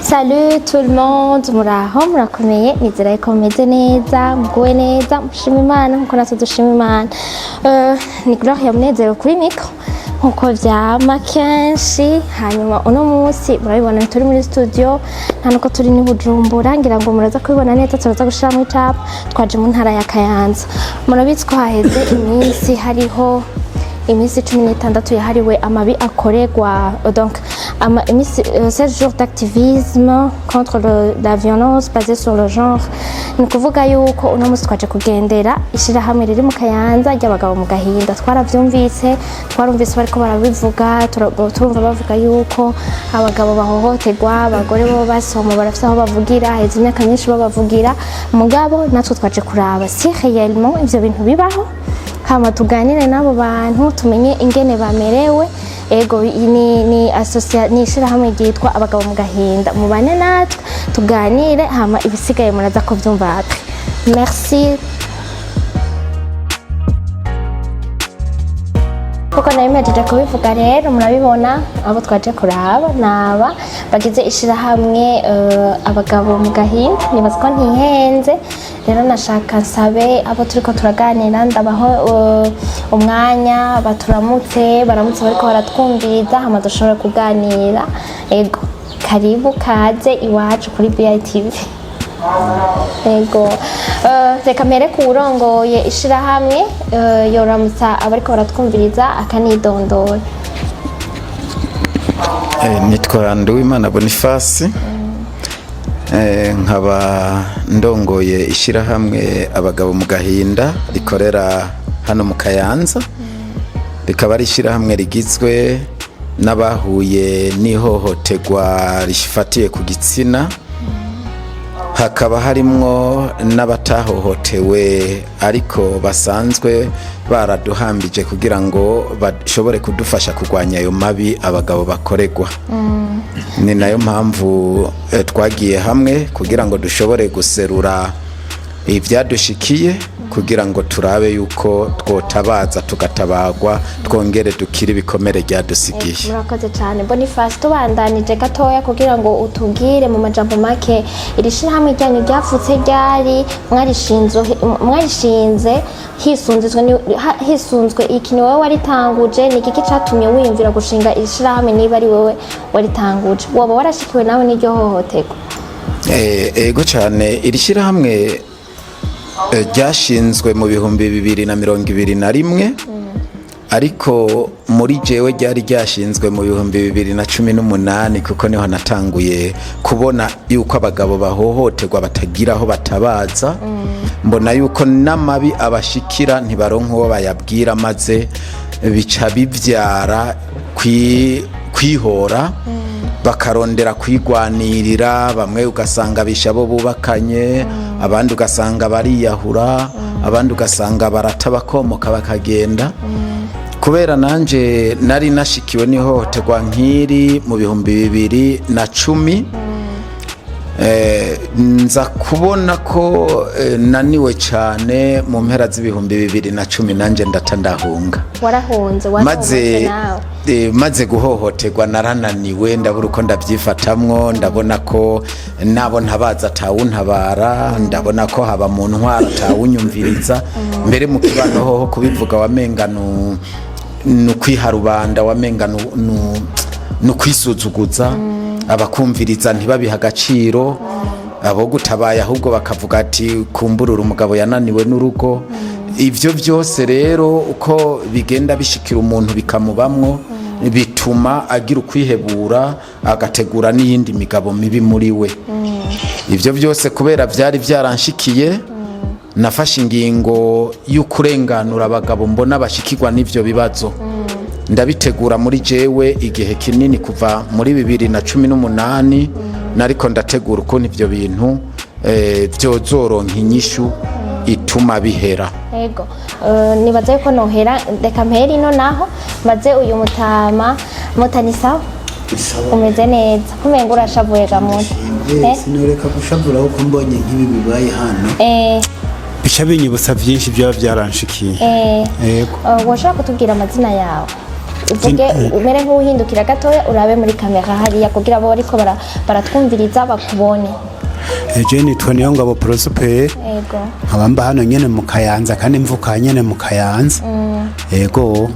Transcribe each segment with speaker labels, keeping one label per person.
Speaker 1: Salut tout le monde, muraho, murakomeye? Nizera ko mumeze neza, muguwe neza, mushima Imana nkuko natwe dushima Imana. Ni Gloria Munezero kuri micro nkuko vyama kenshi. Hanyuma uno munsi murabibona, turi muri studio, nta nuko turi ni Bujumbura, ngira ngo muraza kubibona neza, turaza gushiramo icapa. Twaje mu ntara ya Kayanza. Murabizi ko haheze iminsi hariho iminsi 16 yahariwe amabi akorerwa, donc iminsi 7 jours d'activisme contre la violence basée sur le genre. Ni ukuvuga yuko uno munsi twaje kugendera ishirahamwe riri mu Kayanza ry'abagabo mu gahinda. Twaravyumvise, twarumvise bariko barabivuga, turumva bavuga yuko abagabo bahohoterwa, abagore bo basoma barafise aho bavugira, haheze imyaka myinshi babavugira. Mugabo natwe twaje kuraba si réellement ivyo bintu bibaho, hama tuganire n'abo bantu, tumenye ingene bamerewe. Ego, ni ishirahamwe ryitwa Abagabo mu Gahinda. Mubane natwe tuganire, hama ibisigaye muraza kuvyumva après. Merci. Kuko nari mpejeje kubivuga rero, murabibona abo twaje kuraba naba bagize ishirahamwe Abagabo mu Gahinda. Nibaza ko ntihenze. Rero nashaka nsabe abo turiko turaganira, ndabaho umwanya baturamutse, baramutse bariko baratwumviriza, hama dushobore kuganira. Ego, karibu, kaze iwacu kuri BITV. Ego, reka mpere ku wurongoye ishirahamwe, yoramutsa abariko baratwumviriza akanidondora.
Speaker 2: Nitwa Nduwimana Boniface, nkaba ndongoye ishyirahamwe Abagabo mu Gahinda rikorera hano mu Kayanza, rikaba ari ishyirahamwe rigizwe n'abahuye n'ihohoterwa rifatiye ku gitsina, hakaba harimwo n'abatahohotewe ariko basanzwe baraduhambije kugira ngo bashobore kudufasha kurwanya ayo mabi abagabo bakorerwa. Ni nayo mpamvu twagiye hamwe kugira ngo dushobore guserura ibyadushikiye, kugira ngo turabe yuko twotabaza tugatabagwa, twongere dukire ibikomere byadusigiye.
Speaker 1: Murakoze cyane, Boniface. Tubandanije gatoya kugira ngo utubwire mu majambo make, iri shirahamwe ryanyu ryavutse ryari? Mwarishinze hisunzwe iki? Ni wowe waritanguje? Ni igiki catumye wiyumvira gushinga iri shirahamwe niba ari wowe waritanguje? Woba warashikiwe nawe n'iryo hohoterwa?
Speaker 2: Ego cyane. Iri shyirahamwe ryashinzwe mu 2021, ariko muri jewe ryari ryashinzwe mu 2018, kuko niho natanguye kubona yuko abagabo bahohoterwa batagira aho batabaza. Mbona yuko n'amabi abashikira ntibaronka uwo bayabwira, maze bica bivyara kwihora, bakarondera kwigwanirira. Bamwe ugasanga bisha abo bubakanye, abandi ugasanga bariyahura, abandi ugasanga barata bakomoka bakagenda. Kubera nanje nari nashikiwe n'ihohoterwa nk'iri mu 2010, nza kubona ko naniwe cyane mu mpera z'ibihumbi 2010, nanjye ndata ndahunga.
Speaker 1: Warahunze?
Speaker 2: Maze
Speaker 1: Warahohotse nawe?
Speaker 2: Maze guhohoterwa narananiwe, ndabura uko ndabyifatamwo. Ndabona ko nabo ntabaza atawuntabara, ndabona ko haba mu ntwaro atawunyumviriza, mbere mu kibano hoho kubivuga wamenga ni ukwiha rubanda, wamenga ni ukwisuzuguza. Abakumviriza ntibabiha agaciro, abo gutabaye ahubwo bakavuga ati: "Kumburura umugabo yananiwe n'urugo." Ibyo byose rero uko bigenda bishikira umuntu bikamubamwo, bituma agira ukwihebura, agategura n'iyindi migabo mibi muri we. Ibyo byose kubera byari byaranshikiye, nafashe ingingo y'ukurenganura abagabo mbona bashikirwa n'ibyo bibazo. Ndabitegura muri jewe igihe kinini, kuva muri 2018 nariko ndategura ukuntu ibyo bintu byozoronka inyishu ituma bihera.
Speaker 1: Ego. Nibaza yuko nohera, reka mpere ino naho maze uyu mutama muta. Ni sawa? Umeze neza? Kumenga urashavuye ga muta. Eh?
Speaker 3: Sinoreka gushavura kuko mbonye nk'ibi bibaye hano, bica binyibutsa byinshi byaba byaranshikiye. Yego.
Speaker 1: Woshobora kutubwira amazina yawe? Uvuge, umere nk'uhindukira gatoya, urabe muri kamera hariya kugira abo bariko baratwumviriza bakubone.
Speaker 3: Eje nitwa Niyongabo Prosper.
Speaker 1: Ego.
Speaker 3: Nkaba mba hano nyene mu Kayanza, kandi mvuka nyene mu Kayanza, ego.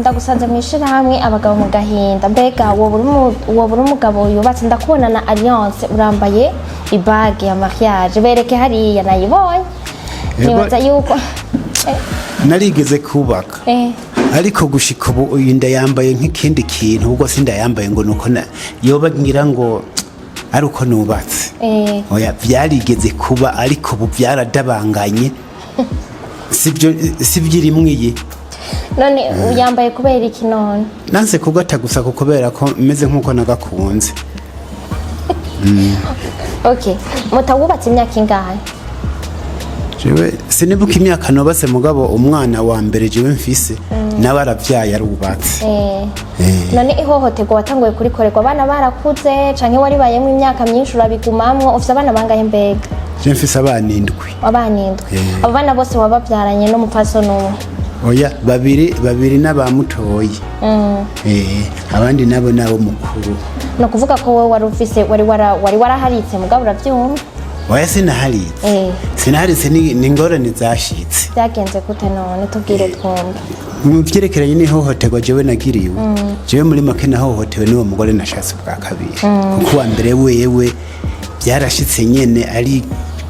Speaker 1: Ndagusanze mu ishirahamwe Abagabo mu Gahinda. Mbega woba uri umugabo yubatse? Ndakubona na alliance, urambaye i bague ya mariage, bereke hariya, nayibonye.
Speaker 3: Ego.
Speaker 1: Nibaza yuko
Speaker 3: Narigeze kubaka, ariko gushika ubu uyu ndayambaye nk'ikindi kintu, ubwo sindayambaye ngo nuko yoba ngira ngo ari uko nubatse. Oya, vyarigeze kuba, ariko ubu vyaradabanganye, sibyo, sibyo irimwe iyi.
Speaker 1: None uyambaye kubera iki none?
Speaker 3: Nanse kugata gusa kuko kubera ko meze nk'uko nagakunze.
Speaker 1: Okay, mutawubatse imyaka ingahe?
Speaker 3: Jewe sinibuka imyaka nubatse, mugabo umwana wa mbere jewe mfise nawe aravyaye, arubatse.
Speaker 1: None ihohoterwa watanguye kurikorerwa abana barakuze, canke waribayemwo imyaka myinshi urabigumamwo? Ufise abana bangahe mbega?
Speaker 3: Je mfise abana 7.
Speaker 1: Abana 7. Abo bana bose wababyaranye n'umupfasoni umwe?
Speaker 3: Oya, babiri babiri n'abamutoyi, abandi nabo nabo mukuru.
Speaker 1: Ni ukuvuga ko wowe wari ufise wari waraharitse, mugabo uravyumva.
Speaker 3: Oya, sinaharitse. Sinaharitse, ni ingorane zashitse.
Speaker 1: Byagenze gute none? Tubwire twumve.
Speaker 3: Mu vyerekeranye n'ihohoterwa jewe nagiriwe, jewe muri make nahohotewe n'uwo mugore nashatse ubwa kabiri, kuko uwa mbere wewe byarashitse nyene ari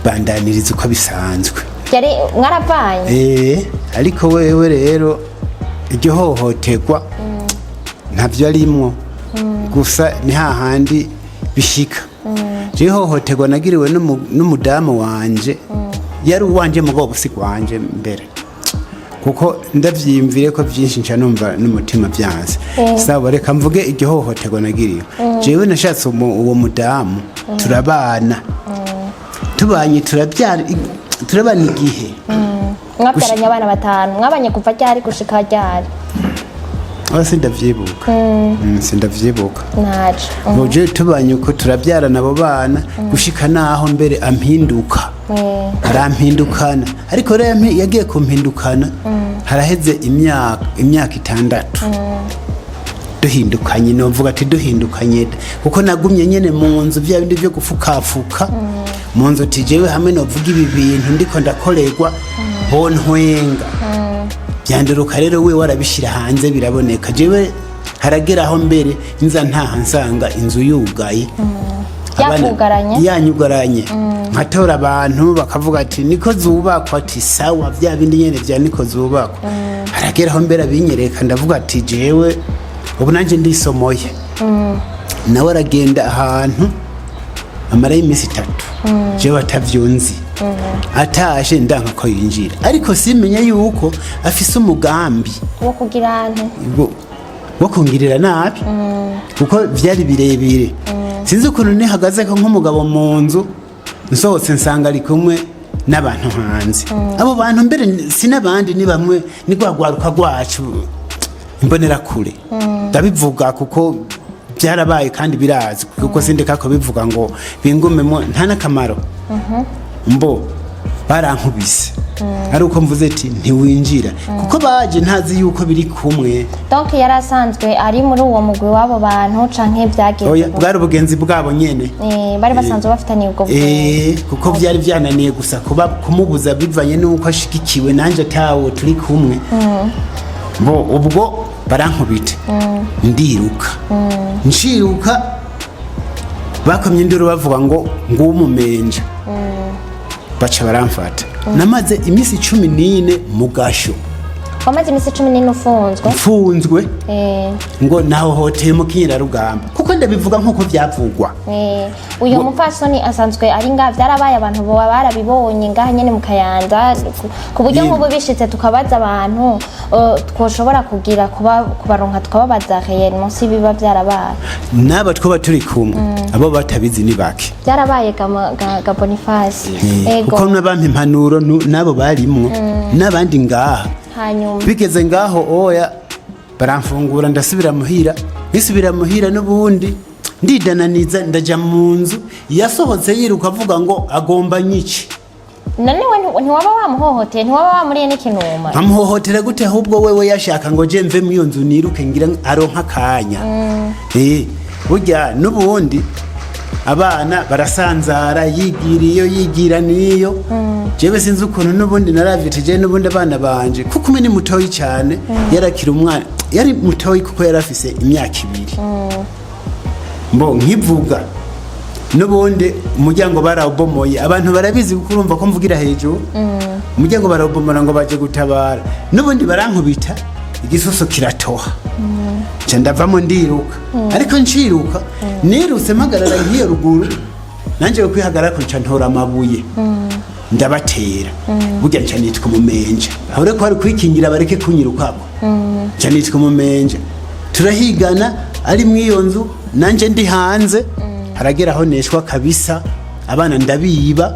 Speaker 3: bandaniriza uko bisanzwe.
Speaker 1: Yari mwaravanye?
Speaker 3: Ariko wewe rero iryo hohoterwa ntavyo arimwo, gusa ni hahandi bishika. Jewe ihohoterwa nagiriwe n'umudamu wanje, yari uwanje mugabo si wanje mbere, kuko ndavyiyumvire ko vyinshi nca numva n'umutima vyanse. Sawa, reka mvuge iryo hohoterwa nagiriwe. Jewe nashatse uwo mudamu, turabana, tubanye turabyara, turabana igihe.
Speaker 1: Mwabyaranye abana batanu. Mwabanye kuva ryari gushika ryari?
Speaker 3: Aho sindavyibuka. Sindavyibuka.
Speaker 1: Ntaco.
Speaker 3: Muje tubanye uko, turabyarana abo bana, gushika naho mbere ampinduka. Arampindukana, ariko rero yagiye kumpindukana haraheze imyaka 6 duhindukanye. Novuga ati duhindukanye kuko nagumye nyene mu nzu, bya bindi byo gufukafuka mu nzu, ati jewe hamwe novuga ibi bintu ndiko ndakorerwa bontwenga. Byanduruka rero we warabishyira hanze, biraboneka. Jewe haragera aho mbere nza ntaha nsanga inzu yugaye.
Speaker 1: Yakugaranye?
Speaker 3: Yanyugaranye, nkatora abantu bakavuga ati niko zubakwa, ati sawa, bya bindi nyene vya niko zubakwa. Haragera aho mbere abinyereka, ndavuga ati jewe ubu nanjye ndisomoye. Nawe aragenda ahantu amarayo iminsi 3, jewe atavyunzi. Atashe ndanka ko yinjira, ariko simenye yuko afise umugambi
Speaker 1: wo kugira nte?
Speaker 3: Wo kungirira nabi, kuko vyari birebire. Sinzi ukuntu nihagaze ko nk'umugabo mu nzu, nsohotse nsanga ari kumwe n'abantu hanze. Abo bantu mbere si n'abandi, ni bamwe, ni rwa rwaruka rwacu imbonerakure. Ndabivuga kuko byarabaye kandi birazwi, kuko sindeka kubivuga ngo bingumemo, nta n'akamaro. Mbo barankubise ari uko mvuze ati ntiwinjira, kuko baje ntazi yuko biri kumwe.
Speaker 1: Donc yari asanzwe ari muri uwo mugwi w'abo bantu, canke byagenze
Speaker 3: Oya,
Speaker 1: gute?
Speaker 3: bwari ubugenzi bwabo nyene.
Speaker 1: Bari basanzwe bafitaniye ubwo bugenzi.
Speaker 3: Kuko byari byananiye gusa kuba kumubuza bivanye n'uko ashigikiwe nanje atawo turi kumwe. Bo ubwo barankubita, ndiruka, nshiruka bakomye induru bavuga ngo ngumumenja, baca baramfata. Namaze iminsi 14 mu gasho.
Speaker 1: Wamaze iminsi 14 ufunzwe?
Speaker 3: Mfunzwe ngo nahohoteye umukenyerarugamba, kuko ndabivuga nk'uko byavugwa.
Speaker 1: Uyu mupfasoni asanzwe ari ngaha, byarabaye, abantu boba barabibonye ngaha nyene mu Kayanza, ku buryo nk'ubu bishitse tukabaza abantu, twoshobora kugira kuba kubaronka tukababaza réellement si biba byarabaye.
Speaker 3: N'aba twaba turi kumwe, abo batabizi ni bake.
Speaker 1: Byarabaye ga Boniface? Ego.
Speaker 3: Kuko n'abampa impanuro n'abo barimwo n'abandi ngaha.
Speaker 1: Hanyuma?
Speaker 3: Bigeze ngaho, oya, baramfungura, ndasubira muhira. Nisubira muhira n'ubundi ndidananiza, ndaja mu nzu. Yasohotse yiruka avuga ngo agomba nyice.
Speaker 1: None we ntiwaba wamuhohoteye, ntiwaba wamuriye n'ikinuma?
Speaker 3: Nkamuhohotera gute? Ahubwo wewe yashaka ngo je mve muri iyo nzu niruke, ngira aronka akanya. Burya n'ubundi abana barasanzara, yigira iyo yigira niyo. Jewe sinzi ukuntu n'ubundi naravye, je n'ubundi abana banje, kuko umwe ni mutoyi cyane, yarakira umwana, yari mutoyi kuko yari afise imyaka 2. Mbo nkivuga n'ubundi umuryango barawubomoye, abantu barabizi kuko urumva ko mvugira hejuru. Umuryango barawubomora ngo baje gutabara, n'ubundi barankubita, igisusu kiratoha, nca ndavamo ndiruka. Ariko nciruka nirutse mpagarara nk'iyo ruguru, nanjye kwihagarara nca ntora amabuye ndabatera. Burya nca nitwa umumenja, aho rero ko hari kwikingira bareke kunyirukako, nca nitwa umumenja. Turahigana, ari mu iyo nzu nanje ndi hanze. Haragera aho neshwa kabisa, abana ndabiba,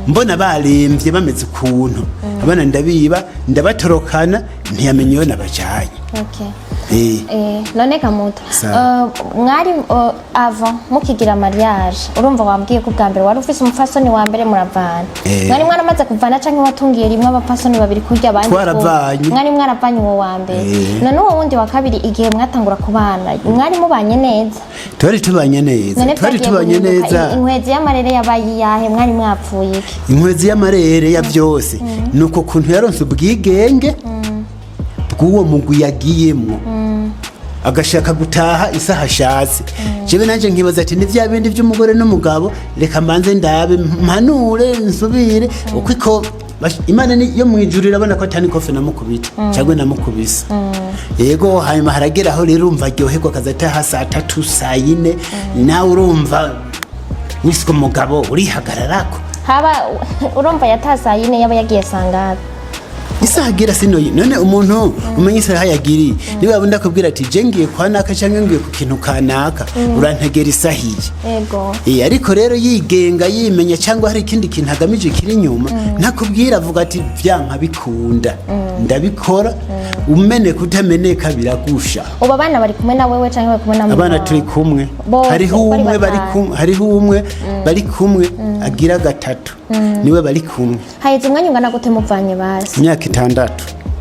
Speaker 3: mbona baremvye bameze ukuntu, abana ndabiba ndabatorokana, ntiyamenye iyo nabajanye.
Speaker 1: None Kamuta,
Speaker 3: Sawa.
Speaker 1: Mwari avant mukigira mariage, urumva wambwiye ko ubwa mbere wari ufise umupfasoni wa mbere, muravana. Mwari mwaramaze kuvana canke watungiye rimwe abapfasoni babiri kurya abandi?
Speaker 3: Twaravanye.
Speaker 1: Mwari mwaravanye uwo wa mbere?
Speaker 3: Eh.
Speaker 1: None uwo wundi wa kabiri, igihe mwatangura kubana, mwari mubanye neza?
Speaker 3: Twari tubanye neza.
Speaker 1: None
Speaker 3: Twari
Speaker 1: vyagiye
Speaker 3: tubanye
Speaker 1: guhinduka,
Speaker 3: neza.
Speaker 1: Inkwezi y'amarere yabaye iyahe? Mwari mwapfuye iki?
Speaker 3: Inkwezi y'amarere ya byose ni uko kuntu yaronse ubwigenge bw'uwo mugwi yagiyemwo, agashaka gutaha isaha ashatse. Jewe nanje nkibaza ati ni vya bindi vy'umugore n'umugabo, reka mbanze ndabe, mpanure, nsubire uko iko Imana ni yo mwijuru irabona ko atani kofe namukubita cyangwa namukubise. Yego, hanyuma haragera aho rero urumva aryoherwa, akaza ataha saa 3, saa 4. Nawe urumva wiswe umugabo urihagararako.
Speaker 1: Haba urumva yataha saa 4, yaba yagiye sangabe?
Speaker 3: Isaha agira sino. None umuntu umenya isaha yagiriye, niba wabona akubwira ati je ngiye kwa naka cyangwa ngiye ku kintu kanaka, urantegera isaha iyi. Ariko rero yigenga, yimenya, cyangwa hari ikindi kintu agamije kiri inyuma, ntakubwira, avuga ati vyanka bikunda ndabikora, umeneka utameneka biragusha.
Speaker 1: Ubu abana bari kumwe na wewe canke bari kumwe na mama
Speaker 3: Abana
Speaker 1: wawe?
Speaker 3: turi kumwe.
Speaker 1: Bose
Speaker 3: Hariho
Speaker 1: uko ari
Speaker 3: umwe bari
Speaker 1: batanu.
Speaker 3: kumwe, hariho umwe bari kumwe agira gatatu, niwe bari kumwe.
Speaker 1: Haheze umwanya ungana gute muvanye basi?
Speaker 3: Imyaka 6.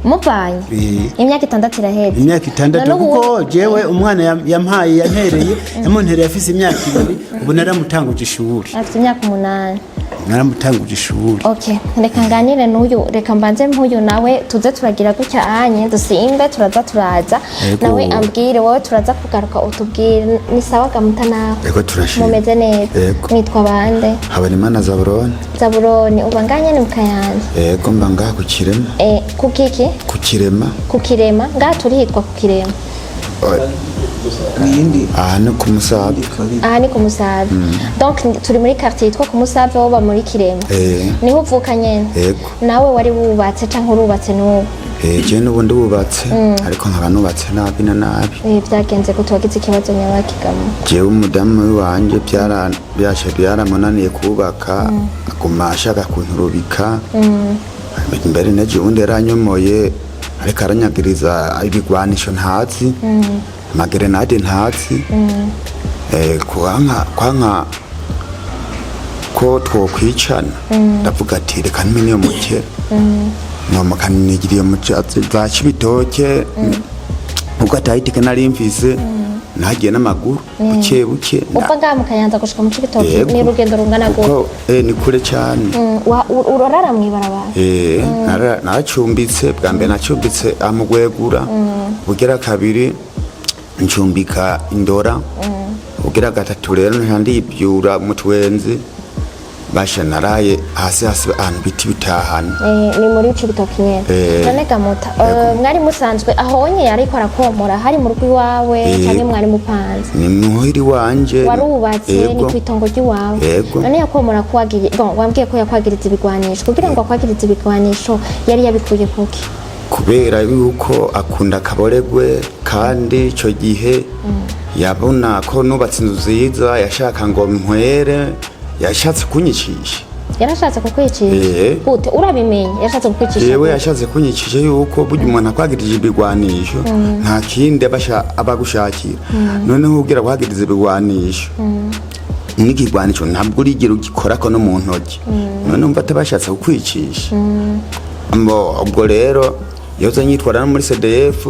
Speaker 1: Muvanye?
Speaker 3: Eh.
Speaker 1: Imyaka 6 iraheze?
Speaker 3: Imyaka 6.
Speaker 1: None ubu-
Speaker 3: Kuko jewe umwana yampaye yantereye, yamuntereye afise imyaka 2, ubu naramutanguje ishuri.
Speaker 1: Afite imyaka 8.
Speaker 3: Naramutanguje ishuri.
Speaker 1: Okay, reka nganire n'uyu, reka mbanze mpuyu nawe, tuze turagira gutya anye dusimbe, turaza turaza.
Speaker 4: Yego.
Speaker 1: Nawe ambwire, wowe turaza kugaruka utubwire. Ni sawa Gamuta nawe?
Speaker 4: Yego, turashima.
Speaker 1: Mumeze neza?
Speaker 4: Yego.
Speaker 1: Mwitwa bande?
Speaker 4: Habonimana Zaburoni.
Speaker 1: Zaburoni, uba nganye ni mu Kayanza?
Speaker 4: Yego, mba ngaha ku Kirema.
Speaker 1: Ku kiki?
Speaker 4: Ku Kirema.
Speaker 1: Ku Kirema, ngaha turi hitwa ku Kirema?
Speaker 4: Aha ni ku Musave.
Speaker 1: Aha ni ku Musave, donc turi muri quartier yitwa ku Musave, wowe uba muri Kirema?
Speaker 4: Eh.
Speaker 1: Niho uvuka nyene?
Speaker 4: Yego.
Speaker 1: Nawe wari wubatse canke urubatse n'ubu?
Speaker 4: Je n'ubundi bubatse, ariko nkaba nubatse nabi na nabi.
Speaker 1: Vyagenze gute? Wagize ikibazo nyabakigamo?
Speaker 4: Jewe umudamu wanje byashe byaramunaniye kubaka, aguma ashaka kunturubika. Mbere nejo ubundi yaranyomoye, ariko aranyagiriza ibigwanisho ntazi, amagerenade ntazi. Kwanka ko twokwicana, ndavuga ati reka ntume niyo mukera nomuka nigiriye mu za Cibitoke, ubwo atahitike nari mfise, nagiye n'amaguru buke buke.
Speaker 1: Uva ngaha mu Kayanza gushika mu Cibitoke?
Speaker 4: Yego.
Speaker 1: Ni urugendo rungana gute?
Speaker 4: Kuko ni kure cyane.
Speaker 1: Urarara mw'ibarabara?
Speaker 4: Naracumbitse. Bwa mbere nacumbitse amugwegura, bugira kabiri ncumbika Indora, bugira gatatu rero nca ndibyura mu Twenzi. Basha naraye hasi hasi ahantu biti bitahana.
Speaker 1: Ni muri Cibitoke nyene?
Speaker 4: Eh.
Speaker 1: None Gamuta, mwari musanzwe ahonye yariko arakomora, hari mu rugo iwawe canke mwari mupanze?
Speaker 4: Ni muhiri wanje.
Speaker 1: Warubatse ni
Speaker 4: Yego.
Speaker 1: kw'itongo ry'iwawe?
Speaker 4: Yego.
Speaker 1: None yakomora kuwagiri, bon, wambwiye ko yakwagiriza ibigwanisho. Kugira ngo akwagirize ibigwanisho yari yabikuye kuki?
Speaker 4: Kubera yuko akunda akaboregwe, kandi icyo gihe yabona ko nubatse inzu nziza, yashaka ngo mpwere, yashatse kunyicisha.
Speaker 1: Yarashatse kukwicisha?
Speaker 4: Eh.
Speaker 1: Gute urabimenye yarashatse kukwicisha?
Speaker 4: Yewe.
Speaker 1: Gute?
Speaker 4: Yashatse kunyicisha yuko burya umuntu akwagirije ibigwanisho nta kindi aba agushakira. Noneho ugira kwagiriza ibigwanisho. N'ikigwanisho ntabwo urigera ugikorako no mu ntoki. None umva atabashatse kukwicisha. Mbo ubwo rero yoza nyitwara no muri CDF.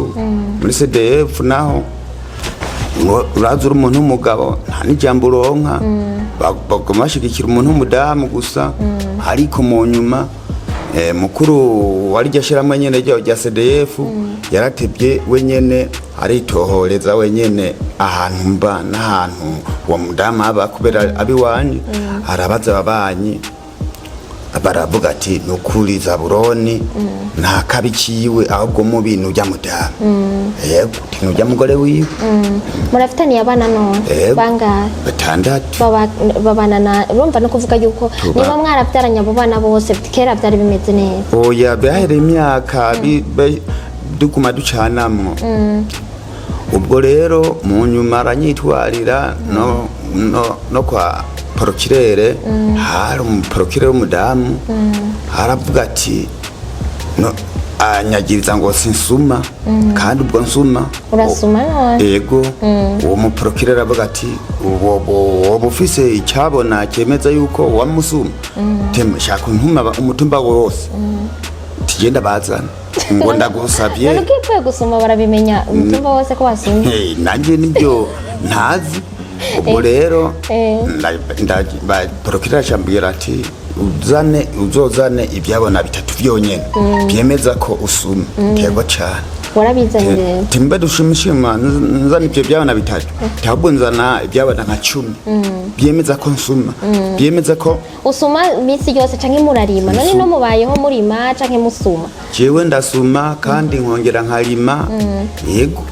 Speaker 4: Muri CDF naho ngo uraza uri umuntu w'umugabo, nta n'ijambo uronka. Baguma bashigikira umuntu w'umudamu gusa. Ariko mu nyuma mukuru wari ryo shyirahamwe nyene rya CDF yaratebye wenyene, aritohoreza wenyene ahantu mba n'ahantu uwo mudamu aba, kubera abiwanje arabaza ababanyi, baravuga ati: "Nukuri Zaburoni nta kabi ciwe, ahubwo mubi nujya mudamu." Yego, ti nujya mugore wiwe.
Speaker 1: Murafitaniye abana none?
Speaker 4: Yego.
Speaker 1: Bangahe?
Speaker 4: 6.
Speaker 1: Babana na urumva no kuvuga yuko niba mwarabyaranye abo bana bose, kera byari bimeze neza?
Speaker 4: Oya, byahereye imyaka duguma ducanamwo. Ubwo rero mu nyuma aranyitwarira no kwa procureur. Hari umuprocureur w'umudamu, aravuga ati no, anyagiriza ngo sinsuma, kandi ubwo nsuma.
Speaker 1: Urasuma none?
Speaker 4: Ego. Uwo muprocureur aravuga ati: "Woba ufise icyabona cyemeza yuko wamusuma? Teme shaka untuma umutumba wose, tigenda bazana ngo ndagusabye."
Speaker 1: None ubwo gusoma barabimenya umutumba wose ko wasumye?
Speaker 4: Hey, nanjye nibyo ntazi. Ubwo rero procureur acambwira ati: "Uzane, uzozane ibyabona bitatu byonyene byemeza ko usuma." Tego cyane.
Speaker 1: Warabizanye rero?
Speaker 4: Timbe dushimishima nzana ibyo byabona bitatu, ahubwo nzana ibyabona nka 10 byemeza ko nsuma, byemeza ko
Speaker 1: Usuma iminsi yose canke murarima? None no mubayeho murima canke musuma?
Speaker 4: Jewe ndasuma kandi nkongera nkarima, yego.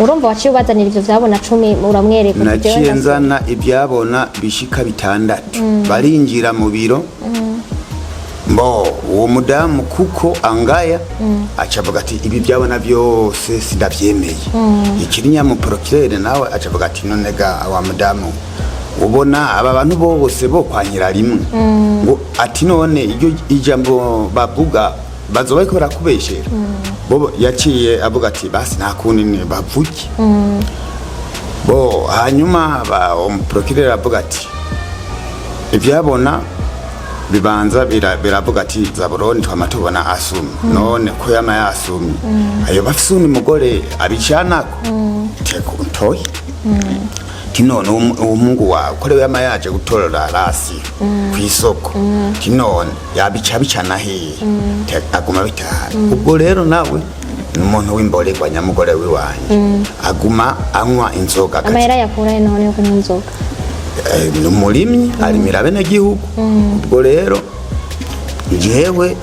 Speaker 1: Urumva waciye ubazanira ivyo vyabona 10, uramwereka uti jewe
Speaker 4: Naciye
Speaker 1: ndasuma.
Speaker 4: nzana ibyabona bishika 6. Barinjira mu biro. Mbo uwo mudamu kuko angaya, aca avuga ati: "Ibi byabona byose sindabyemeye." Ikirinya mu procureur nawe aca avuga ati: "None ga wa mudamu, ubona aba bantu bose bo kwanyira rimwe?" Ngo ati: "None iryo ijambo bavuga bazoba bariko barakubeshera bo?" Yaciye avuga ati: "Basi nta kundi, ni bavuge bo." Hanyuma umuprocureur avuga ati ibyabona bibanza biravuga ati: "Zaburoni twama tubona asumye, none ko yama yasumye, ayo bafise undi mugore abicanako?" Teko ntoyi ti: "None uwo muhungu wawe ko ariwe yama yaje gutorera rasi kw'isoko, ti none yabica bicana hehe?" Aguma bitahana. Ubwo rero nawe ni umuntu w'imborerwa, nyamugore wiwanje aguma anywa inzoga.
Speaker 1: Amahera yakurahe none yo kunywa inzoga?
Speaker 4: Ni umurimyi, arimira bene gihugu. Ubwo rero jewe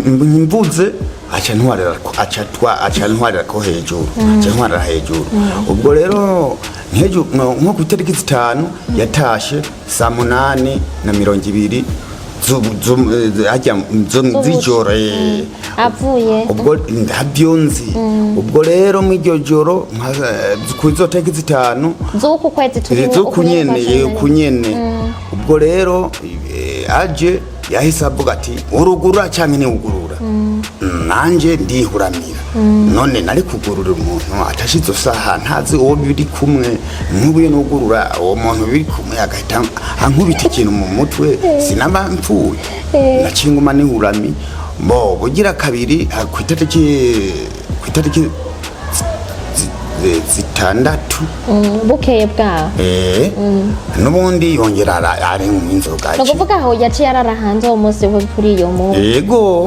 Speaker 4: mvuze aca ntwarira ko hejuru, aca ntwarira hejuru. Ubwo rero nkejo nko ku itariki 5 yatashe saa 8:20 harya z'ijoro.
Speaker 1: Avuye?
Speaker 4: Ubwo ndabyo nzi. Ubwo rero mw'iryo joro ku izo tariki 5
Speaker 1: z'uku kwezi turimo?
Speaker 4: Zo kunyene.
Speaker 1: Uku nyene.
Speaker 4: Kunyene. Ubwo rero aje yahise avuga ati: "Urugurura canke ntiwugurura?" Nanje ndihuramira. None nari kugurura umuntu atashe izo saha, ntazi uwo biri kumwe? Nk'ubu iyo nugurura, uwo muntu biri kumwe agahita ankubita ikintu mu mutwe, sinaba mpfuye? Naciye nguma nihurami. Bo bugira kabiri ku itariki 6.
Speaker 1: Bukeye bwaho.
Speaker 4: N'ubundi yongera arinywa inzoga.
Speaker 1: Ni ukuvuga aho yaciye arara hanze uwo munsi wo kuri iyo munsi?
Speaker 4: Yego,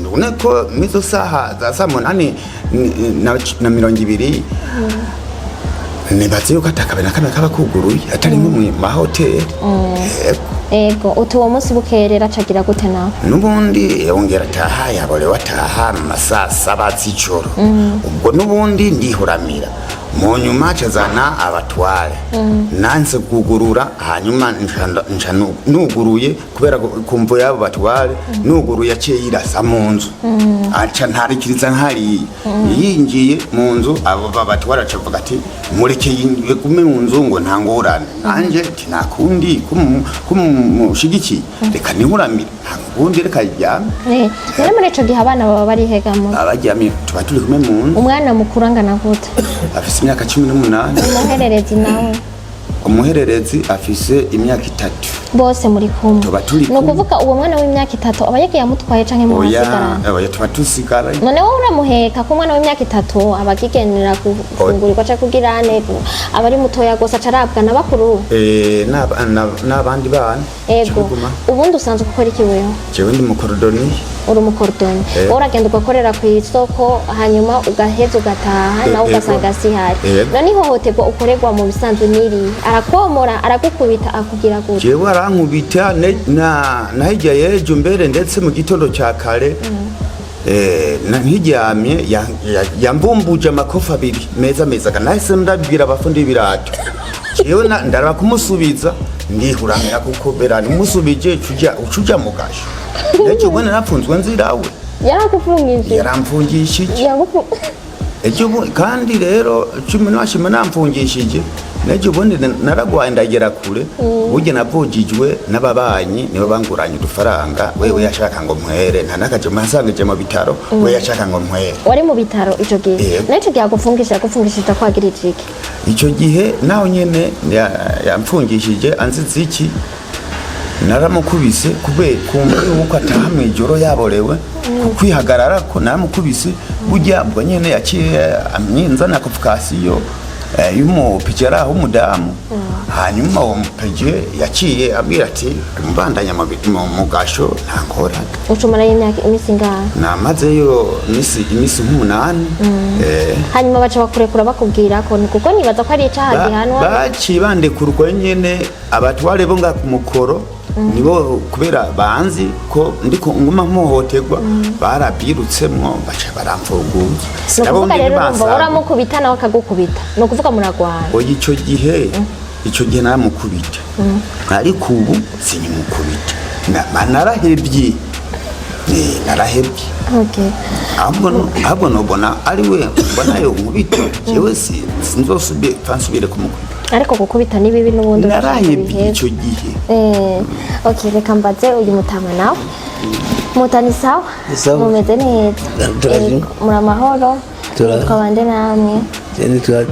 Speaker 4: ubona ko mw'izo saha za saa munani na 20, nibaze yuko atakabari na kamwe kaba kuguruye atari nko mu mahoteli. Yego.
Speaker 1: Ego, uti uwo munsi bukeye rero acagira gute nawe?
Speaker 4: N'ubundi yongera ataha yaborewe, ataha mu masaa 7 z'ijoro. Ubwo n'ubundi ndihuramira. Mu nyuma acazana abatware, nanse kugurura. Hanyuma nca nuguruye kubera kumvo y'abo batware, nuguruye aciye yirasa mu nzu, aca ntarikiriza nkariya. Yinjiye mu nzu, abo batware aca avuga ati: "Mureke gume mu nzu," ngo nta ngorane. Nanje ati: "Nta kundi, kumushigikiye, reka nihuramire, nta kundi, reka aryame."
Speaker 1: Rero muri ico gihe abana baba bari hegamo?
Speaker 4: Abaryamye tuba turi kumwe mu nzu.
Speaker 1: Umwana mukuru angana gute?
Speaker 4: Afise imyaka 18.
Speaker 1: Umuhererezi nawe?
Speaker 4: Umuhererezi afise imyaka 3.
Speaker 1: Bose muri kumwe?
Speaker 4: Tuba turi
Speaker 1: Ni
Speaker 4: kumwe.
Speaker 1: ukuvuga uwo mwana w'imyaka 3 aba yagiye amutwaye canke
Speaker 4: Oya.
Speaker 1: muhasigarana?
Speaker 4: Oya, tuba tusigaraye.
Speaker 1: None wowe uramuheka, ko umwana w'imyaka 3 aba akigenera gufungurirwa canke kugira ane, aba ari mutoya gose, aca arabwa na bakuru we?
Speaker 4: Eh, n'abandi bana.
Speaker 1: Ego.
Speaker 4: Tubiguma.
Speaker 1: Ubundi usanzwe ukora iki wewe?
Speaker 4: Jewe ndi mu cordonnier.
Speaker 1: Uri umu cordonnier?
Speaker 4: Eh.
Speaker 1: Wowe uragenda ugakorera ku isoko, hanyuma ugaheza ugataha, nawe
Speaker 4: Ego.
Speaker 1: ugasanga sihari.
Speaker 4: Ego.
Speaker 1: None ihohoterwa ukorerwa mu bisanzwe n'irihe? Arakomora, aragukubita, akugira gute?
Speaker 4: Jewe arankubita na hirya y'ejo mbere, ndetse mu gitondo cya kare nkiryamye yambumbuje amakofi abiri meza meza. Nahise ndabwira abafundi b'ibirato, jewe ndaraba kumusubiza, ndihuramira kuko bera umusubije ucuja mu gasho. Ejo bundi narapfunzwe nzirawe.
Speaker 1: Yarakufungije?
Speaker 4: Yaramfungishije. Ejo kandi rero cumi n'washima namfungishije, n'ejo bundi naragwaye ndagera kure. Burya navugijwe n'ababanyi, nibo banguranye udufaranga. Wewe yashaka ngo mpwere, nta n'akaje masangije mu bitaro, we yashaka ngo mpwere.
Speaker 1: Wari mu bitaro ico gihe?
Speaker 4: Yego.
Speaker 1: N'ico gihe agufungishije, agufungishije akwagirije iki?
Speaker 4: Icyo gihe naho nyene yamfungishije anziza iki? Naramukubise kubera kumva yuko ataha mw'ijoro yaborewe, kwihagarara ko naramukubise. Burya ubwo nyene yaciye amyinzana convocation y'umu PG aho w'umudamu. Hanyuma uwo mu PG yaciye abwira ati mbandanya mu gasho, nta ngorane.
Speaker 1: Ucumarayo imyaka, iminsi ingahe?
Speaker 4: Namazeyo imisi nk'umunani.
Speaker 1: Hanyuma baca bakurekura bakubwira ko ni kuko nibaza ko ari icaha gihanwa.
Speaker 4: Baciye bandekurwa nyene. Abatware bo nga ku mukoro nibo, kubera banzi ko ndiko nguma mpohoterwa, barabirutsemwo baca baramfunguza.
Speaker 1: Ni ukuvuga rero urumva uramukubita nawe akagukubita, ni ukuvuga muragwana.
Speaker 4: Oya, ico gihe naramukubita, ariko ubu sinyimukubita. Narahevye. Narahevye. Ahubwo nobona ari we mbona yo nkubita, jewe sinzosubire nsubire kumukubita.
Speaker 1: Ariko gukubita ni bibi n'ubundi.
Speaker 4: Narahevye ico gihe.
Speaker 1: Ok, reka mbaze uyu mutama nawe. Mutani, sawa?
Speaker 5: Ni sawa.
Speaker 1: Mumeze neza?
Speaker 5: Turashima.
Speaker 1: Muri amahoro? Mwitwa bande namwe?
Speaker 5: Nitwa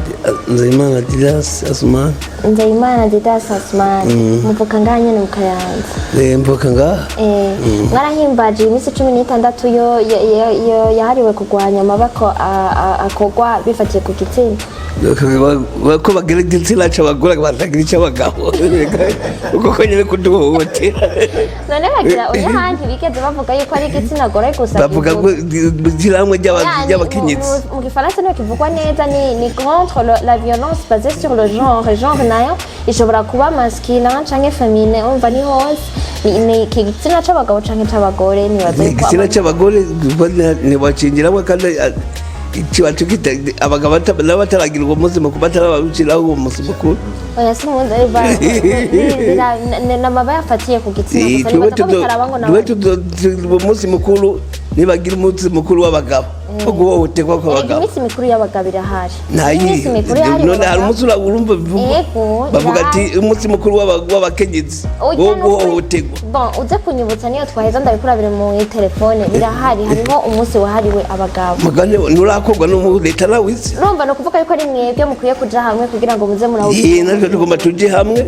Speaker 5: Nzeyimana Didas Asumani.
Speaker 1: Nzeyimana Didas Asumani, muvuka ngaha nyene mu Kayanza?
Speaker 5: Mvuka ngaha.
Speaker 1: Mwarahimbaje iminsi 16 yo yahariwe kurwanya amabako akorwa bifatiye ku gitsina?
Speaker 5: Ko bagira igitsina c'abagore batagira ic'abagabo, uko ko nyene kuduhohotera.
Speaker 1: None bagira oya, ahandi bigeze bavuga yuko ari igitsina gore gusa?
Speaker 5: Bavuga ngo ishyirahamwe ry'abakenyezi.
Speaker 1: Mu gifaransa niho kivugwa neza, ni contre la violence basée sur le genre. Genre nayo ishobora kuba masculin canke féminin, umva ni hose ni igitsina c'abagabo canke c'abagore, nibaza yuko
Speaker 5: Igitsina c'abagore ntibacinjiramwo, kandi kiba tukita abagabo nabo bataragira uwo munsi mukuru, batarabawushyiraho uwo munsi mukuru.
Speaker 1: Oya, si muzi namaba yafatiye ku gitsina gusa,
Speaker 5: Twebwe
Speaker 1: nibaza ko bitaraba ngo
Speaker 5: twe
Speaker 1: nawe
Speaker 5: uwo munsi mukuru, nibagira umunsi mukuru w'abagabo wo guhohoterwa
Speaker 1: Erega
Speaker 5: kw'abagabo.
Speaker 1: Iminsi mikuru y'abagabo irahari.
Speaker 5: Ntayiri.
Speaker 1: Iminsi mikuru yahariwe
Speaker 5: None hari
Speaker 1: abagabo.
Speaker 5: umunsi urumva bivugwa?
Speaker 1: Yego,
Speaker 5: Bavuga ati
Speaker 1: irahari.
Speaker 5: umunsi mukuru w'abakenyezi
Speaker 1: Ujya
Speaker 5: wo
Speaker 1: no
Speaker 5: guhohoterwa.
Speaker 1: Bon, uze kunyibutsa niyo twaheza, ndabikurabire mu telefone, birahari, hariho umunsi wahariwe abagabo.
Speaker 5: Mugane nturakorwa no mu leta nawe izi.
Speaker 1: Urumva ni ukuvuga yuko ari mwebwe mukwiye kuja hamwe kugira ngo muze murawugira.
Speaker 5: Natwe tugomba tuje hamwe.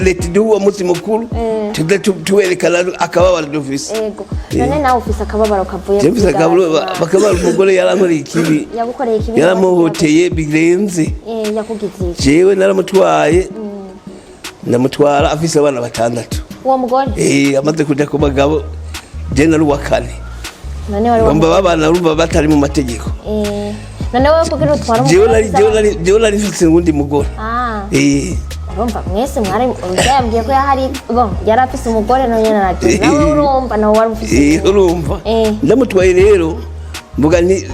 Speaker 5: Leta iduhe uwo munsi mukuru, tuze tuwerekana akababaro dufise.
Speaker 1: Ego, none nawe ufise akababaro kavuye
Speaker 5: Je mfise
Speaker 1: kuri
Speaker 5: akababaro,
Speaker 1: Bwana.
Speaker 5: bakabara umugore yarankoreye ikibi.
Speaker 1: Yagukoreye ikibi?
Speaker 5: Yaramuhoteye birenze.
Speaker 1: Yakugize iki?
Speaker 5: Jewe naramutwaye, ndamutwara afise abana batandatu.
Speaker 1: Uwo mugore?
Speaker 5: Amaze kuja ku bagabo, je nari uwa kane.
Speaker 1: None wari
Speaker 5: Bamba babana, urumva batari mu mategeko.
Speaker 1: None wowe kugira utwara
Speaker 5: Jewe
Speaker 1: umugore
Speaker 5: nari
Speaker 1: afise
Speaker 5: jewe nari jewe nari mfise uwundi mugore.
Speaker 1: Ah. Urumva mwese mwari, yambwiye ko yahari, bon, yari afise umugore, nawe nyene aragiye, nawe urumva nawe wari ufise umugore.
Speaker 5: Urumva ndamutwaye rero, mvuga nti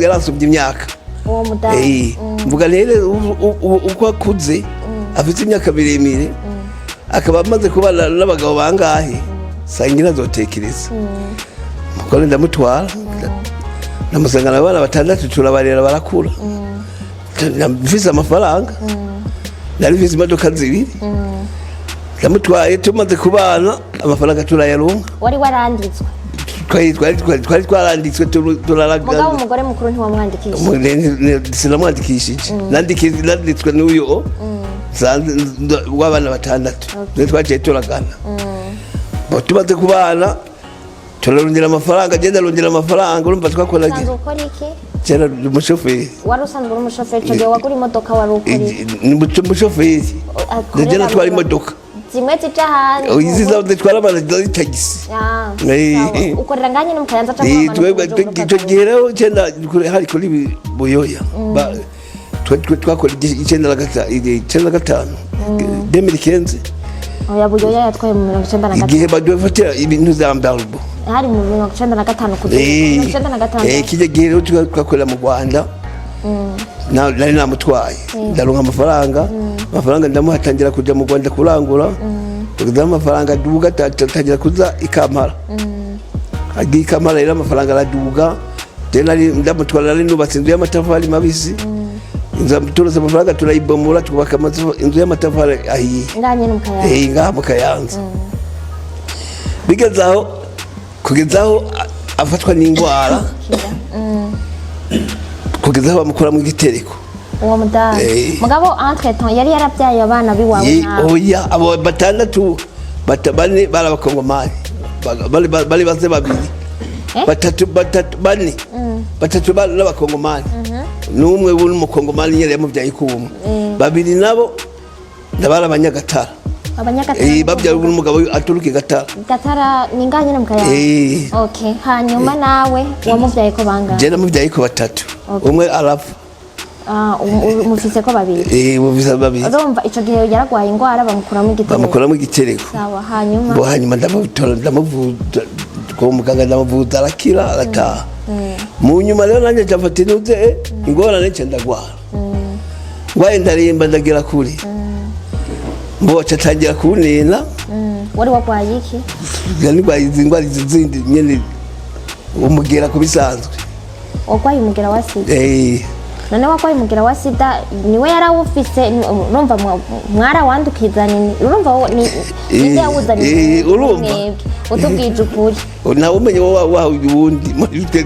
Speaker 5: yaransubye imyaka.
Speaker 1: Uwo mudamu?
Speaker 5: Mvuga rero uko akuze, afite imyaka miremire, akaba amaze kubana n'abagabo bangahe, sangira azotekereza umugore. Ndamutwara, ndamusangana abana batandatu, turabarera barakura. Mfise amafaranga, nari mfise imodoka zibiri. Ndamutwaye, tumaze kubana amafaranga turayaronka.
Speaker 1: Wari waranditswe?
Speaker 5: Twari twaranditswe,
Speaker 1: Mugabo
Speaker 5: turaragana.
Speaker 1: umugore mukuru ntiwamwandikishije?
Speaker 5: Sinamwandikishije, nanditswe n'uyu nsanze w'abana batandatu. Niyo twaciye turagana. Bo tumaze kubana, turarondera amafaranga, agenda arondera amafaranga, urumva twakora.
Speaker 1: Usanzwe ukora iki?
Speaker 5: Kera umushoferi.
Speaker 1: Wari usanzwe uri umushoferi? Ico gihe wagura imodoka wari ukora iki?
Speaker 5: Ni umushoferi.
Speaker 1: Akorera
Speaker 5: Ndagenda twara imodoka.
Speaker 1: Zimwe zija hanze?
Speaker 5: Izi zitwara abantu zari tagisi.
Speaker 1: Ah,
Speaker 5: Eh.
Speaker 1: sawa. Ukorera ngaha nyene mu Kayanza canke wamanuka
Speaker 5: Twebwe
Speaker 1: Bujumbura
Speaker 5: icyo
Speaker 1: ukagaruka?
Speaker 5: gihe rero icyenda hari kuri Buyoya. Twakora 95, 2015.
Speaker 1: Oya, Buyoya yatwaye mu 95.
Speaker 5: Igihe badufatira ibintu za embargo.
Speaker 1: Hari mu 95 kugeza 95.
Speaker 5: Kijya gihe rero twakorera mu Rwanda. Nari namutwaye, ndaronka amafaranga, amafaranga ndamuha, atangira kuja mu Rwanda kurangura. Kugeza amafaranga aduga, atangira kuza i Kampala. Agiye i Kampala rero, amafaranga araduga. Rero nari ndamutwara, nari nubatse inzu y'amatafari mabisi. Inzu turose amafaranga turayibomora, twubaka inzu y'amatafari ahiye.
Speaker 1: Ngaha nyene mu Kayanza?
Speaker 5: Eh, ngaha mu Kayanza. Bigeze aho, kugeza aho afatwa n'indwara, kugeza aho bamukuramo igitereko.
Speaker 1: Uwo mudamu?
Speaker 5: Eh.
Speaker 1: Mugabo entre temps yari yarabyaye abana biwawe nawe?
Speaker 5: Oya, abo batandatu, bane bari abakongomani. Bari baze babiri.
Speaker 1: Eh?
Speaker 5: Batatu, batatu, bane, batatu bari n'abakongomani, n'umwe w'umukongomani nyine yamubyaye kumwe. Babiri nabo ndabari abanyagatara.
Speaker 1: Abanyagatara?
Speaker 5: Babyawe n'umugabo aturuka i Gatara.
Speaker 1: Gatara ni ngaha nyene mu Kayanza?
Speaker 5: Eh.
Speaker 1: Okay, hanyuma nawe wamuvyaye ko bangahe?
Speaker 5: Je namubyaye ko batatu.
Speaker 1: Okay.
Speaker 5: Umwe arapfa.
Speaker 1: Ah, mufise ko babiri?
Speaker 5: Eh, buvisa babiri.
Speaker 1: Urumva ico gihe yaragwaye ingwara, bamukuramo igitereko?
Speaker 5: Bamukuramo igitereko.
Speaker 1: Sawa, hanyuma?
Speaker 5: Bo hanyuma ndamutora, ndamuvuza kwa muganga, ndamuvuza arakira, arataha. Mu nyuma rero nanjye nca inuze ingorane, nca ndagwara, ngwaye ndaremba, ndagera kure. Mbo aca atangira kunena.
Speaker 1: Wari wagwaye iki?
Speaker 5: Ndwaye izi ndwara, izi zindi nyene, umugera ku bisanzwe.
Speaker 1: Wagwaye umugera wa sida?
Speaker 5: Eh.
Speaker 1: None wagwaye umugera wa sida, niwe yarawufise? Urumva mwarawandukizanye, urumva ninde yawuzanye?
Speaker 5: Urumva.
Speaker 1: Mwebwe utubwije ukuri.
Speaker 5: Nawe umenye wowe wahawe uwundi muri twe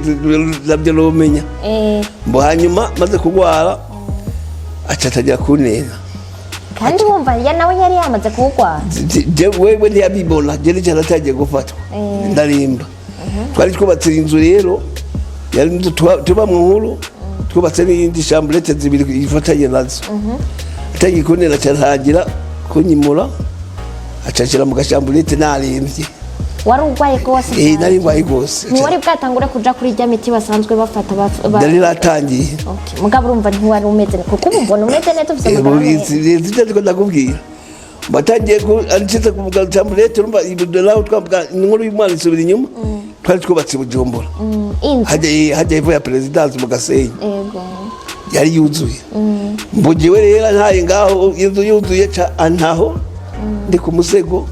Speaker 5: nabyo numenya. Mbo hanyuma maze kurwara, aca atangira kunena.
Speaker 1: Kandi wumva ya nawe yari yamaze kuwugwara?
Speaker 5: Wewe ntiyabibona, je nico natangiye gufatwa ndarimba. Twari twubatse inzu rero, yari inzu tuba mu nkuru, twubatse n'iyindi chambrette zibiri ifatanye nazo. Atangiye kunena, aca ntangira kunyimura, aca anshira mu gachambrette narembye.
Speaker 1: Wari urwaye rwose?
Speaker 5: Eh, nari ndwaye rwose.
Speaker 1: Ntiwari bwatangure kuja kuri rya miti basanzwe bafata
Speaker 5: Nari natangiye.
Speaker 1: Okay. Mugabo urumva ntiwari umeze, kuko ubu mbona umeze neza, ufise amagara meza.
Speaker 5: Ivyo ndiko ndakubwira, batangiye ancitse ku gachambrette. Urumva ibyo naho twavuga inkuru y'umwana isubira inyuma. Twari twubatse i Bujumbura.
Speaker 1: Inzu?
Speaker 5: Hajya hepfo ya présidence mu Gasenyi.
Speaker 1: Yego.
Speaker 5: Yari yuzuye. Mbugiwe rero ntaye ngaho, inzu yuzuye, ca antaho ndi ku musego.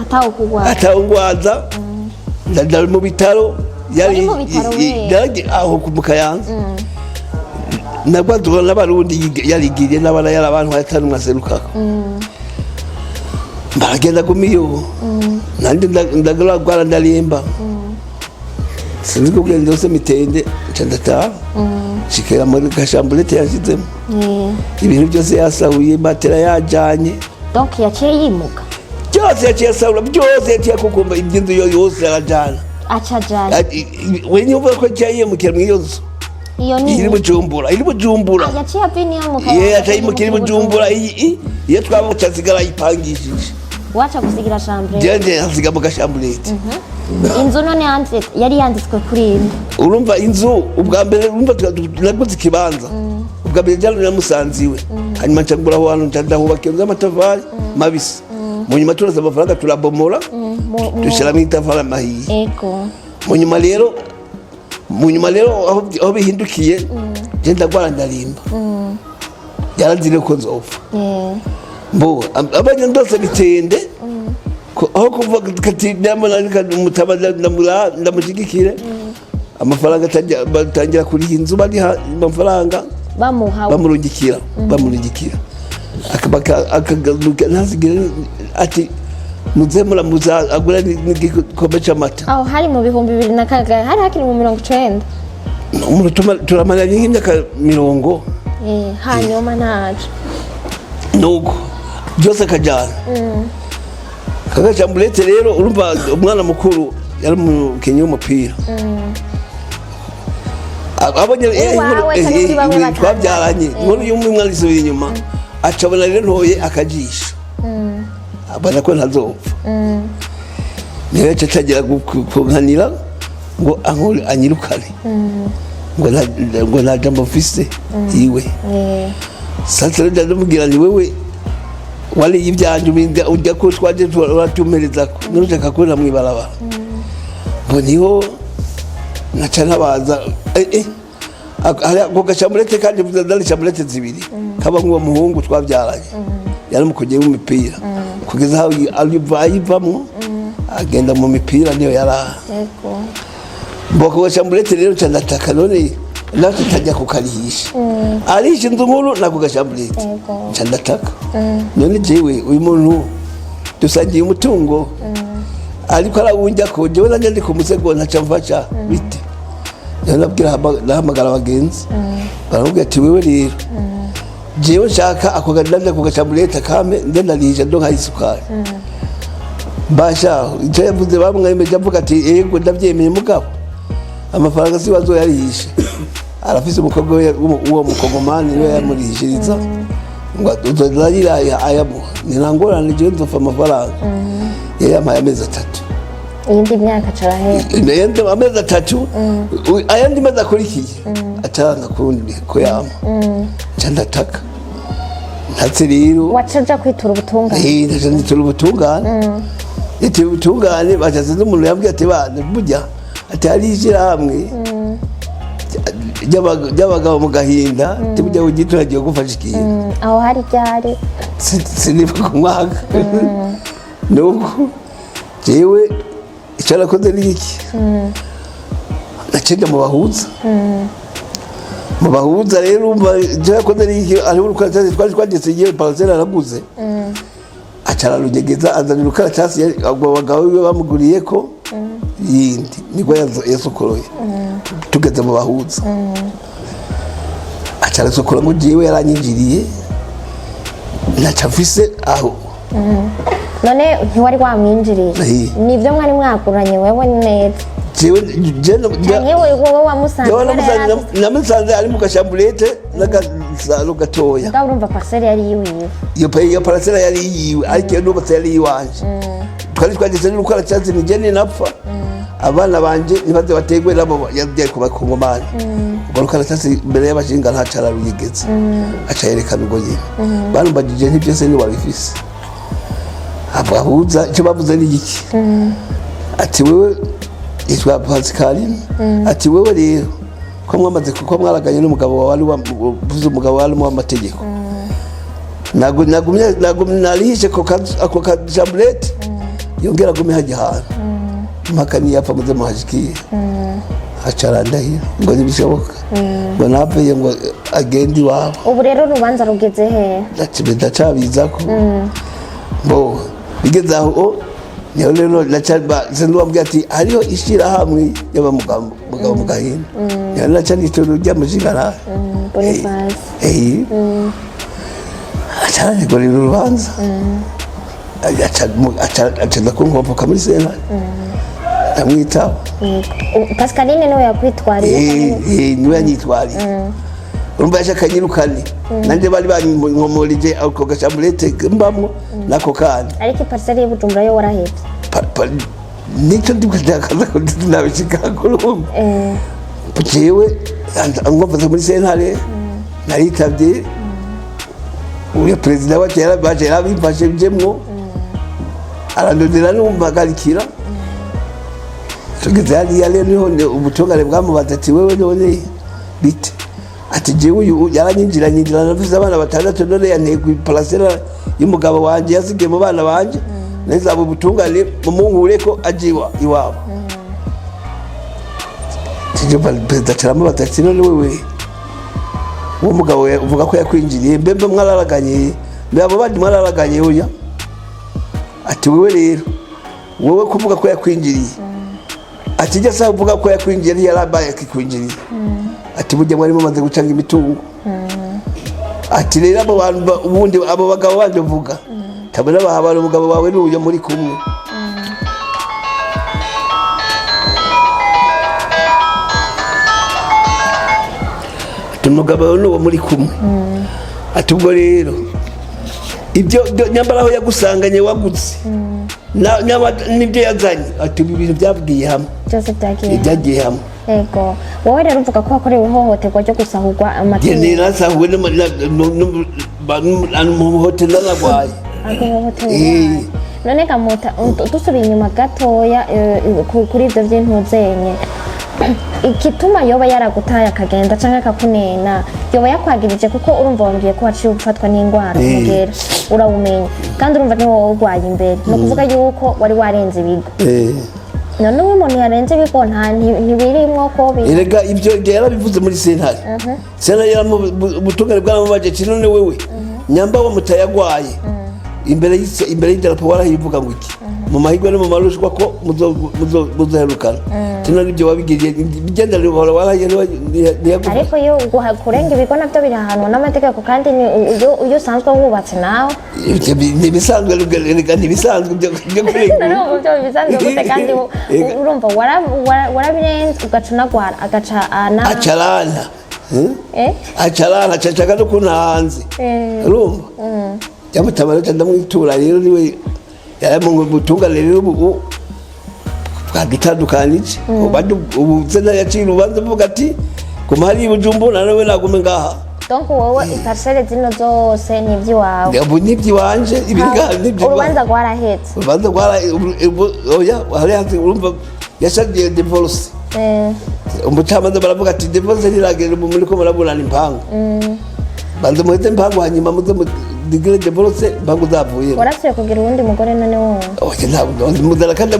Speaker 1: Atawe kugwara?
Speaker 5: Atawungwaza, ndari mu bitaro.
Speaker 1: Wari mu bitaro we?
Speaker 5: Aho mu Kayanza nagwazwa n'abarundi, yarigiriye n'abana yarabantu atanu mwaserukako, baragenda gumiyo, nandi ndagwara, ndarimba, sinzi kubwira ndose mitende, nca ndataha, nshikira muri gachambrette yashizemo. Ibintu byose yasahuye, matera yajanye.
Speaker 1: Donc yaciye yimuka?
Speaker 5: Byose yaciye asahura, byose yaciye akukumba, iby'inzu yo yose arajana.
Speaker 1: Aca ajana?
Speaker 5: We niyo ko yaciye yimukira mu iyo nzu.
Speaker 1: Iyo ni
Speaker 5: Iri Bujumbura, iri Bujumbura.
Speaker 1: Ah, yaciye ava iniyo mu
Speaker 5: Ye,
Speaker 1: Kayanza?
Speaker 5: yaciye yimukira i Bujumbura. Iyo twaba asigara ayipangishije.
Speaker 1: Waca gusigira chambre?
Speaker 5: Jewe hasiga mu gachambrette.
Speaker 1: Inzu none yanditse, yari yanditswe kuri inde?
Speaker 5: Urumva inzu ubwa mbere, urumva naguze ikibanza ubwa mbere byari namusanze iwe, hanyuma nca ngura aho hantu, nca ndahubaka inzu y'amatafari mabisi. Mu nyuma turose amafaranga, turabomora, dushyiramo itafari amahiye. Mu nyuma rero aho bihindukiye, je ndagwara, ndarimba, yaranzire ko nzopfa. Mbo abanye ndose bitende aho kuvuga kati ndamuna umutaba ndamushigikire, amafaranga batangira kuriha inzu, bariha amafaranga.
Speaker 1: Bamuha?
Speaker 5: Bamurungikira, akagaruka, ntasigire ati Muze muramuza agura n'igikombe c'amata.
Speaker 1: Aho hari mu 2000 na kangahe? Hari hakiri mu 90?
Speaker 5: Umuntu turamaranye nk'imyaka 40.
Speaker 1: Hanyuma ntaco.
Speaker 5: Nuko byose akajyana kagachambrette. Rero urumva, umwana mukuru yari umukinnyi w'umupira. Abonye
Speaker 1: Uwawe
Speaker 5: inkuru
Speaker 1: cyangwa undi bamwe batandatu.
Speaker 5: Twabyaranye. Inkuru y'umwana isubiye inyuma, acabona rero ntoye akajisho, abona ko ntazopfa. Niyo yaca atangira kunkanira ngo ankure, anyirukane, ngo nta jambo mfise iwe. Sasa rero ndamubwira ni wewe wariye ibyanjye, ubinda ujya ko twaje uratumereza, nushaka kubona mw'ibarabara ngo niho naca ntabaza. Hari ako gachambrette, kandi ndari chambrette zibiri kaba nk'uwo muhungu twabyaranye yari umukinnyi w'umupira, kugeza aho ayivamwo agenda mu mipira, niyo yari. Mboko gachambrette rero ca ndataka, none nawe tutajya kukarihisha, arihisha inzu nkuru nako gachambrette. Nca ndataka, none jewe uyu muntu dusangiye umutungo, ariko arawunjya ko jewe nanjye ndi ku musego, ntaca mfasha bite? Rero nabwira, ndahamagara abagenzi, baramubwira ati: "Wewe rero, jewe nshaka ako ndajya ku gachambrette kame nde ndarihisha ndonka isukari." Mbasha icyo yavuze bamwemeje, avuga ati: "Yego, ndabyemeye, mugabo amafaranga si wazoyarihisha, arafise umukobwa we uwo mukongomani niwe yamurihishiriza, ngo uzarira ayamuha." Ni nta ngorane, jewe nzofa amafaranga. Yari yampaye amezi 3.
Speaker 1: Iyindi myaka carahera.
Speaker 5: Ayandi amezi 3, ayandi mezi akurikiye ataranga kundi ko yama, nca ndataka ntatse rero.
Speaker 1: Waca uja kwitura ubutungane?
Speaker 5: Ndaca nitura ubutungane, nitura ubutungane. Bacaze n'umuntu yambwiye ati: "Bana burya," ati, "hari ishyirahamwe ry'abagabo mu gahinda," ati, "burya ugitura agiye gufasha ikintu."
Speaker 1: Aho hari ryari?
Speaker 5: Sinibuka umwaka. Nuko jewe icyo nakoze ni iki: nacenja mu bahuza. Mu bahuza rero, urumva, icyo yakoze ni iki: hariho urukaratasi twari twageze igihe parcelle araguze, aca ararunyegeza, azana urukaratasi abo bagabo biwe bamuguriye ko yindi, nibwo yasokoroye. Tugeze mu bahuza, aca arasokora ngo jewe yaranyinjiriye, ntaca mfise aho.
Speaker 1: None ntiwari wamwinjiriye? Nivyo mwari mwaguranye wewe neza?
Speaker 5: Jewe
Speaker 1: Canke wowe wamusanze?
Speaker 5: Jewe
Speaker 1: Kubera yari afise-
Speaker 5: namusanze ari mu gachambrette n'agasalo gatoya.
Speaker 1: Mugabo urumva parcelle yari yiwiwe.
Speaker 5: Iyo parcelle yari yiwe, ariko iyo nubatse yari iwanje. Twari twageze n'urukaratasi, nije ninapfa abana banje ntibaze bategwe nabo yagiye ku bakongomani. Urwo rukaratasi mbere y'abashinga ntaco araruyigeze, aca yerekana ubwo nyene. Barumbajije ntibyose ntiwabifise. Abahuza icyo bavuze ni iki? Ati: "Wewe," yitwa Pascaline, ati: "Wewe rero ko mwamaze, kuko mwaraganye n'umugabo wawe, ari uvuze umugabo wawe arimo amategeko, nagumye narihishe ako kachambrette, yongera agume hajya ahantu mpaka niyapfa muze muhashikiye." Aca arandahira ngo ntibishoboka, ngo napfeye, ngo agende iwabo.
Speaker 1: Ubu rero urubanza rugeze hehe?
Speaker 5: Ndacabizako bo bigeze aho, niho rero sinubabwira ati hariho ishyirahamwe y'abamugabo mugabo mu gahinda, niho naca nitura urya mushingara.
Speaker 1: Boniface.
Speaker 5: Aca aranegurira urubanza, aca kunkopoka muri sentare, ndamwitaba.
Speaker 1: Yego. Pascaline niwe yakwitwariye?
Speaker 5: Niwe yanyitwariye. Urumva yashaka anyirukane, nanjye bari bankomorije ako gachambrette mbamwo nako kandi.
Speaker 1: Ariko iparcelle y'Ibujumbura yo warahevye?
Speaker 5: Nicyo ndikushaka ko nabishika kurumva. Jewe ngomvaze muri sentare, naritabye. Uriya perezida wacu yarabaje, yarabimfashe njemwo, arandondera n'umuhagarikira. Tugeze hariya rero, niho ubutungane bwamubaza ati: "Wewe none bite?" Ati: "Jewe uyu yaranyinjira nyinjira, nafise abana batandatu, none yanteye kw'iparcelle y'umugabo wanje yasigiye mu bana banje, nizaba ubutungane mumunkureko aje iwabo." Tije perezida caramubaza ati: "None wewe uwo mugabo uvuga ko yakwinjiriye, mbe mwararaganye, mbe abo bandi mwararaganye?" Oya. Ati wewe rero, wowe kuvuga ko yakwinjiriye, ati jya saba uvuga ko yakwinjiriye, ntiyarabaye akikwinjiriye. Ati burya mwari mumaze gucanga imitungo. Ati rero abo bantu ubundi abo bagabo bandi uvuga tabona bahabara, umugabo wawe n'uyo muri kumwe. Ati umugabo wawe n'uwo muri kumwe. Ati ubwo rero ibyo nyamara aho yagusanganye wagutse n'ibyo yazanye, ati ibi bintu byabwiye hamwe.
Speaker 1: Byose byagiye.
Speaker 5: Byagiye hamwe.
Speaker 1: Yego, wowe rero uvuga ko wakorewe ihohoterwa ryo gusahurwa amatungo.
Speaker 5: Nasahuwe mu hoteli naragwaye.
Speaker 1: Agahohoterwa.
Speaker 5: Eh.
Speaker 1: None gamuta, dusubiye inyuma gatoya, kuri ibyo by'intuzenye, igituma yoba yaragutaye akagenda canke akakunena, yoba yakwagirije kuko urumva wambwiye ko waciye ufatwa n'indwara, umugera urawumenya, kandi urumva ni wowe urwaye imbere, ni ukuvuga yuko wari warenze ibigo. None ubu umuntu yarenze ibigo nta ntibirimwo ko
Speaker 5: Erega ibyo ibyo yarabivuze muri sentare. Sentare ubutungane bwaramubaje ati none wewe nyamba wa mutayagwaye imbere imbere y'idarapo warahivuga ngo iki mu mahirwe no mu marushwa ko muzoherukana, tino nibyo wabigiriye bigenda rihora warahiye ntiyagufa.
Speaker 1: Ariko iyo kurenga ibigo nabyo birahanwa n'amategeko, kandi ni iyo usanzwe wubatse nawe.
Speaker 5: Ibyo ntibisanzwe erega, ntibisanzwe ibyo kurenga.
Speaker 1: None ubu byo bisanzwe gute kandi urumva warabirenze ugaca unagwara agaca ana
Speaker 5: Acarana.
Speaker 1: Eh?
Speaker 5: Acarana acacaka no kunta hanze. Urumva yamutabara ca ndamwitura rero, niwe yaramungu butungane rero. Ubu bwadutandukanije, ubu sena yaciye urubanza avuga ati guma hariya i Bujumbura, nawe nagume ngaha.
Speaker 1: Donc wowe iparcelle zino zose ni iby'iwawe?
Speaker 5: Ubu n'iby'iwanje ibiri ngaha n'iby'iwanje.
Speaker 1: Urubanza rwarahetse?
Speaker 5: Urubanza rwara oya, hari hanze, urumva yashagiye divorce. Umucamanza baravuga ati divorce ntiragera, ubu muriko muraburana impangu, banza muheze impangu, hanyuma muze mudigire divorce impangu zavuyemo.
Speaker 1: Warasubiye kugira uwundi mugore none wowe?
Speaker 5: Oya, ntabwo muzana kandi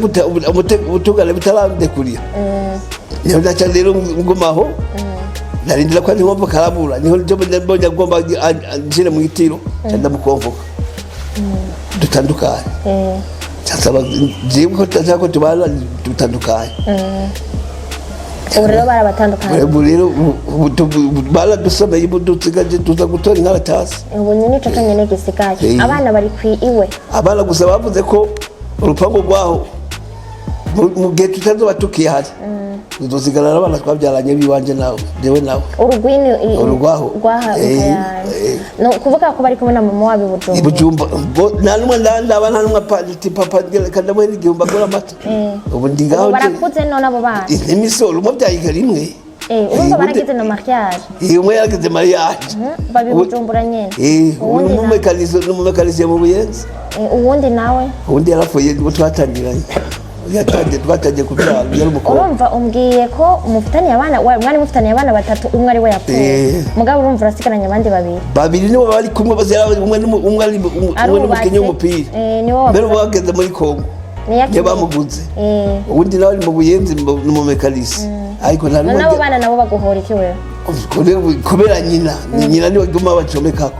Speaker 5: ubutungane butarandekurira, niho ndaca rero ngumaho narindira ko ntiwumva karabura, niho njo mbonye agomba anshire mu itiro, nca ndamukomvoka dutandukanye. Nsaba jewe ko tutashaka ko tubana, dutandukanye.
Speaker 1: Ubu rero barabatandukanye?
Speaker 5: Ubu rero baradusomeye, ubu dusigaje tuza gutora inkaratasi.
Speaker 1: Ubu nyine ico conyene gisigaye? Abana bari kwi iwe?
Speaker 5: Abana gusa bavuze ko urupangu rwaho mu gihe tutazoba tukihari tuzosigara abana twabyaranye biwanje nawe, jewe nawe.
Speaker 1: Urugwini
Speaker 5: Urugwaho.
Speaker 1: Rwaha Kayanza. No kuvuga ko bari kumwe na mama wabo i Bujumbura?
Speaker 5: Ibujumba nta numwe ndandaba, nta numwe ati papa reka ndamuhe n'igihumbi agura amata. Ubu ndi ngaho.
Speaker 1: Ubu barakuze none abo bana?
Speaker 5: Imisoro umwe byayika rimwe.
Speaker 1: Urumva baragize no mariage?
Speaker 5: Umwe yaragize mariage.
Speaker 1: Babi Bujumbura nyene?
Speaker 5: Ubu
Speaker 1: Uwundi nawe?
Speaker 5: n'umumekanisiye mu Buyenzi.
Speaker 1: Uwundi nawe?
Speaker 5: Ubundi yarapfuye, ubwo twatangiranye, yatangiye twatangiye kubyara yari umukobwa.
Speaker 1: Urumva umbwiye ko mufitaniye abana, mwari mufitaniye abana batatu, umwe ari we yapfuye. Mugabo urumva urasigaranye abandi babiri.
Speaker 5: Babiri nibo bari kumwe bose, umwe umwe ari umwe
Speaker 1: Arubatse.
Speaker 5: n'umukinnyi w'umupira.
Speaker 1: Niwe wavuze.
Speaker 5: Mbere ubu bageze muri Kongo.
Speaker 1: Niyo
Speaker 5: niyo bamuguze. Ubundi nawe ari mu Buyenzi, ni umumekanisi, ariko nta
Speaker 1: None
Speaker 5: n'umwe
Speaker 1: abo bana nabo baguhora iki wewe?
Speaker 5: Kubera nyina, ni nyina niwe guma bacomekako.